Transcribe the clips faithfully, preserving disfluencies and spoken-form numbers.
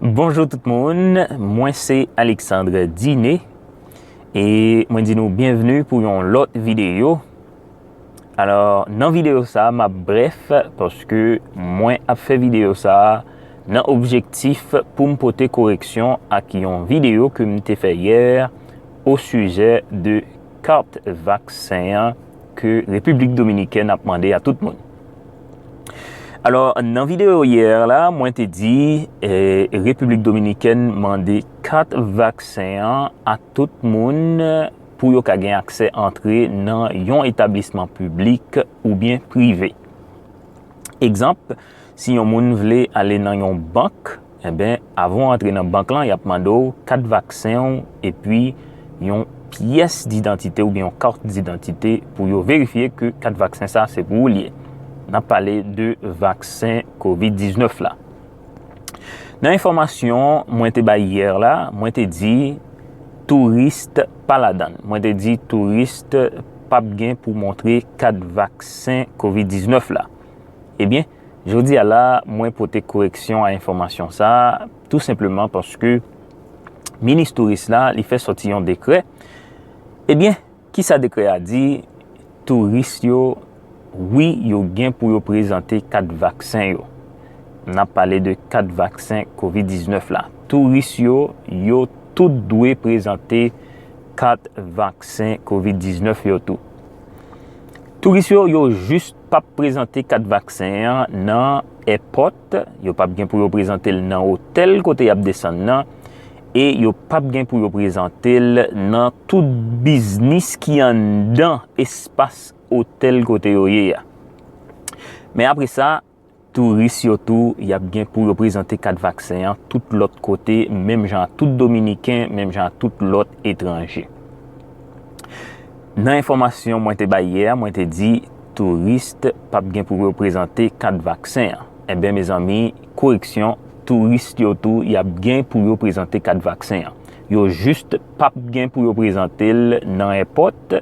Bonjou tout moun, mwen se Alexandre Diné e mwen di nou byenvni pou yon lòt videyo. Alò, nan videyo sa a, m ap brèf paske mwen ap fè videyo sa a nan objektif pou m pote koreksyon ak yon videyo ke m te fè yè o sijè de kat vaksen an ke Repiblik Dominikèn ap mande a tout moun. Alò, nan videyo yè la, mwen te di eh, Repiblik Dominikèn mande kat vaksen an a tout moun pou yo ka gen aksè antre nan yon etablisman piblik oubyen prive. Egzanp, si yon moun vle ale nan yon bank, enben, avan w antre nan bank lan, y ap mande w kat vaksen w epi yon pyès didantite oubyen yon kat didantite pou yo verifye ke kat vaksen sa se pou ou l ye. N ap pale de vaksen kovid diznèf la. Nan enfòmasyon mwen te bay yè la, mwen te di touris pa ladan l. Mwen te di touris p ap gen pou montre kat vaksen kovid diznèf la. Ebyen, jodi a la, mwen pote koreksyon a enfòmasyon sa a, tou senpleman paske minis touris la, li fè sòti yon dekrè. Ebyen, kisa dekrè a di? Touris yo, wi, yo gen pou yo prezante kat vaksen yo. N ap pale de kat vaksen kovid diznèf la. Touris yo, yo tout dwe prezante kat vaksen kovid diznèf yo tou. Touris yo, yo jis p ap prezante kat vaksen an nan èpòt, yo p ap gen pou yo prezante l nan otèl kote y ap desann nan, e yo p ap gen pou yo prezante l nan tout biznis ki anndan espas otèl kote yo ye a. Men apre sa, touris yo tou, y ap gen pou yo prezante kat vaksen an tout lòt kote, menm jan ak tout Dominiken, menm jan ak tout lòt etranje. Nan enfòmasyon mwen te bay yè a, mwen te di touris p ap gen pou yo prezante kat vaksen an. Enben, mezanmi, koreksyon, touris yo tou, y ap gen pou yo prezante kat vaksen an. Yo jis p ap gen pou yo prezante l nan èpòt,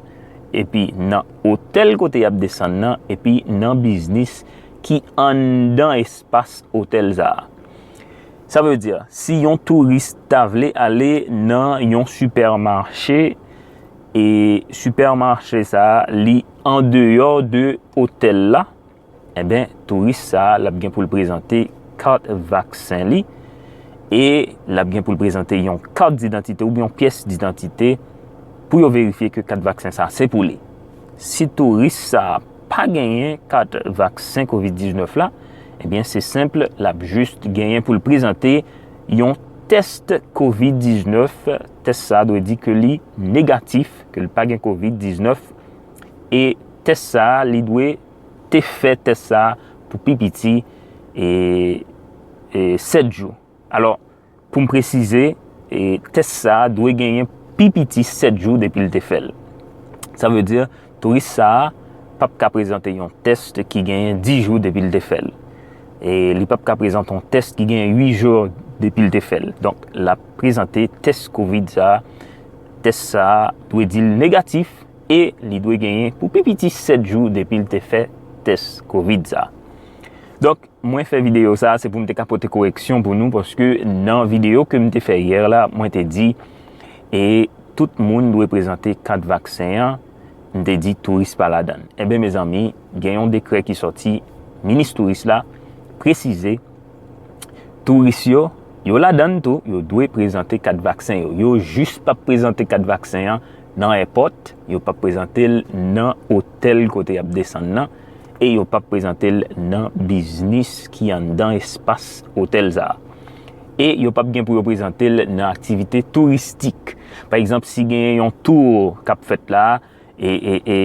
epi nan otèl kote y ap desann nan, epi nan biznis ki anndan espas otèl sa a. Sa vle di, si yon touris ta vle ale nan yon sipèmache, e sipèmache sa a, li andeyò de otèl la, enben, touris sa a, l ap gen pou l prezante kat vaksen li, e l ap gen pou l prezante yon kat didantite oubyen yon pyès didantite pou yo verifye ke kat vaksen sa a se pou li. Si touris sa a pa genyen kat vaksen kovid diznèf la, ebyen, se senp, l ap jis genyen pou l prezante yon tès kovid diznèf. Tès sa a dwe di ke li negatif, ke l pa gen kovid diznèf, e tès sa a, li dwe te fè tès sa a pou pi piti e, e sèt jou. Alò, pou m presize, e, tès sa a dwe genyen pi piti sèt jou depi l te fè l. Sa vle di, touris sa a p ap ka prezante yon tès ki genyen dis jou depi l te fè l. E li p ap ka prezante yon tès ki genyen uit jou depi l te fè l. Donk, l ap prezante tès kovid sa a. Tès sa a dwe di l negatif e li dwe genyen pou pi piti sèt jou depi l te fè tès kovid sa a. Donk, mwen fè videyo sa a, se pou m te ka pote koreksyon pou nou, paske nan videyo ke m te fè yè la, mwen te di, e tout moun dwe prezante kat vaksen an, m te di touris pa ladan l. Enben, mezanmi, gen yon dekrè ki sòti, minis touris la presize, touris yo, yo ladan l tou, yo dwe prezante kat vaksen yo. Yo jis p ap prezante kat vaksen an nan èpòt, yo p ap prezante l nan otèl kote y ap desann nan, e yo p ap prezante l nan biznis ki anndan espas otèl sa a. E yo p ap gen pou yo prezante l nan aktivite touristik. Pa egzanp, si genyen yon tou k ap fèt la, e, e, e,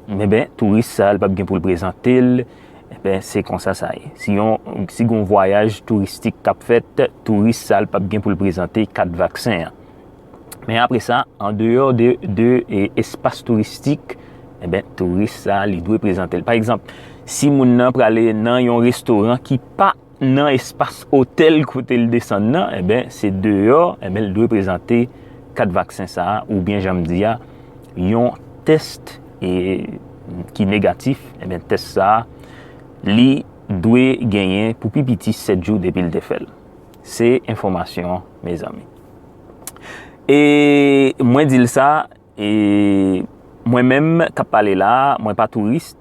men ben, touris sa a, l p ap gen pou l prezante l. Enben, se konsa sa ye. Si yon, si gen yon vwayaj touristik k ap fèt, touris sa a, l p ap gen pou l prezante kat vaksen an. Men apre sa, andeyò de, de, e, espas touristik, enben, touris sa a, li dwe prezante l. Pa egzanp, si moun nan prale nan yon restoran ki pa nan espas otèl kote l desann nan, enben, se deyò, enben, l dwe prezante kat vaksen sa a, oubyen, jan m di a, yon tès, e, ki negatif, enben, tès sa a, li dwe genyen pou pi piti sèt jou depi l te fè l. Se enfòmasyon, mezanmi. E mwen di l sa, e mwen menm k ap pale la a, mwen pa touris.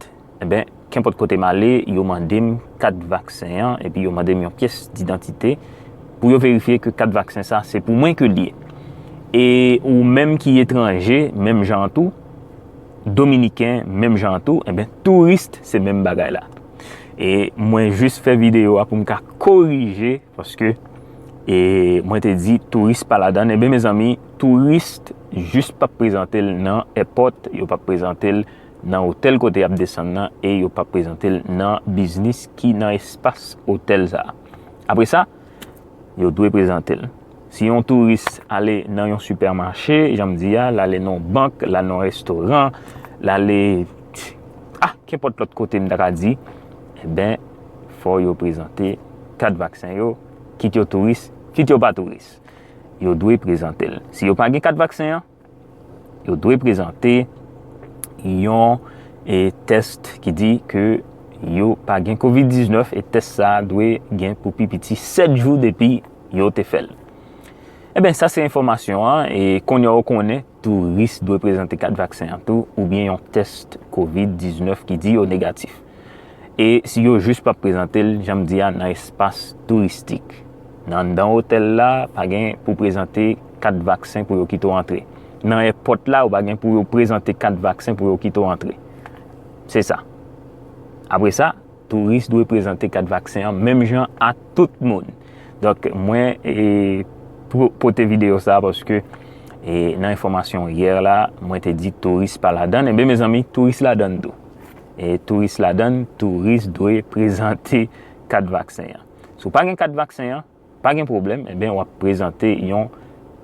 Enben, kenpòt kote m ale, yo mande m kat vaksen an, epi yo mande m yon pyès didantite pou yo verifye ke kat vaksen sa, se pou mwen ke l ye. E ou menm ki etranje, menm jan an tou, dominiken, menm jan an tou, enben, touris, se menm bagay la. E mwen jis fè videyo a pou m ka korije, paske, e, mwen te di touris pa ladan. Enben, mezanmi, touris jis p ap prezante l nan èpòt, yo p ap prezante l nan otèl kote y ap desann nan, e yo p ap prezante l nan biznis ki nan espas otèl sa a. Apre sa, yo dwe prezante l. Si yon touris ale nan yon sipèmache, jan m di a, l ale nan yon bank, l ale nan yon restoran, l ale, a, kenpòt lòt kote m ta ka di, enben, fò yo prezante kat vaksen yo, kit yo touris, kit yo pa touris. Yo dwe prezante l. Si yo pa gen kat vaksen an, yo dwe prezante yon, e, tès ki di ke yo pa gen kovid diznèf, e tès sa a dwe gen pou pi piti sèt jou depi yo te fè l. Enben, sa se enfòmasyon an, e kounye a w konnen, touris dwe prezante kat vaksen an tou, oubyen yon tès kovid diznèf ki di yo negatif. E si yo jis p ap prezante l, jan m di a, nan espas touristik. Nan anndan otèl la, pa gen pou prezante kat vaksen pou yo kite w antre. Nan èpòt la, ou pa gen pou yo prezante kat vaksen pou yo kite w antre. Se sa. Apre sa, touris dwe prezante kat vaksen an menm jan a tout moun. Donk, mwen, e, po-, pote videyo sa a paske, e, nan enfòmasyon yè la, mwen te di touris pa ladan l. Enben, mezanmi, touris ladan l tou. E touris ladan l, touris dwe prezante kat vaksen an. Si w pa gen kat vaksen an, pa gen pwoblèm, enben, w ap prezante yon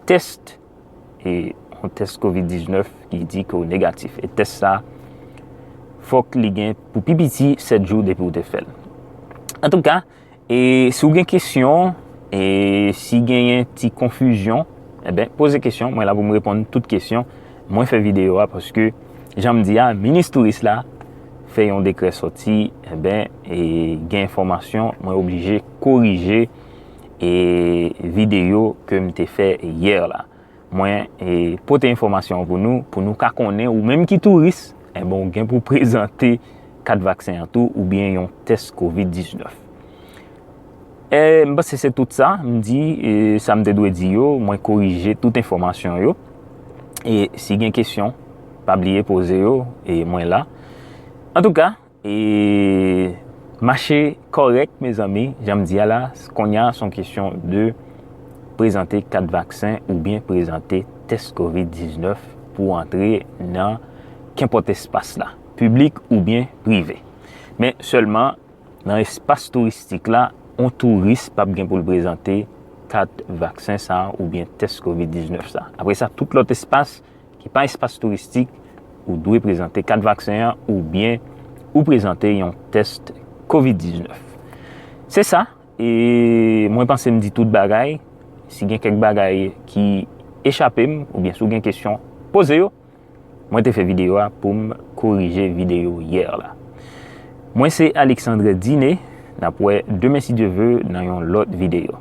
tès, e yon tès kovid diznèf ki di ke w negatif. E tès sa, fòk li gen pou pi piti sèt jou depi w te fè l. Antouka, e si w gen kesyon, e si genyen ti konfizyon, enben, poze kesyon. Mwen la pou m reponn tout kesyon. Mwen fè videyo a paske, jan m di a, minis touris la fè yon dekrè sòti, enben, e gen enfòmasyon, mwen oblije korije, e videyo ke m te fè yè la. Mwen, e, pote enfòmasyon an pou nou, pou nou ka konnen, ou menm ki touris, enben, ou gen pou prezante kat vaksen an tou, oubyen yon tès kovid diznèf. E, m panse se tout sa, m di, e, sa m te dwe di yo, mwen korije tout enfòmasyon yo. E si gen kesyon, pa bliye poze yo, e mwen la. Antouka, e mache kòrèk, mezanmi, jan m di a la, kounye a, se yon kesyon de prezante kat vaksen oubyen prezante tès kovid diznèf pou w antre nan kenpòt espas la, piblik oubyen prive. Men sèlman, nan espas touristik la, yon touris p ap gen pou l prezante kat vaksen sa a oubyen tès kovid diznèf sa a. Apre sa, tout lòt espas ki pa espas touristik, ou dwe prezante kat vaksen an oubyen ou prezante yon tès kovid diznèf. Se sa, e mwen panse m di tout bagay. Si gen kèk bagay ki echape m, oubyen si w gen kesyon, poze yo. Mwen te fè videyo a pou m korije videyo yè la. Mwen se Alexandre Diné, n ap wè demen si Dye ve nan yon lòt videyo.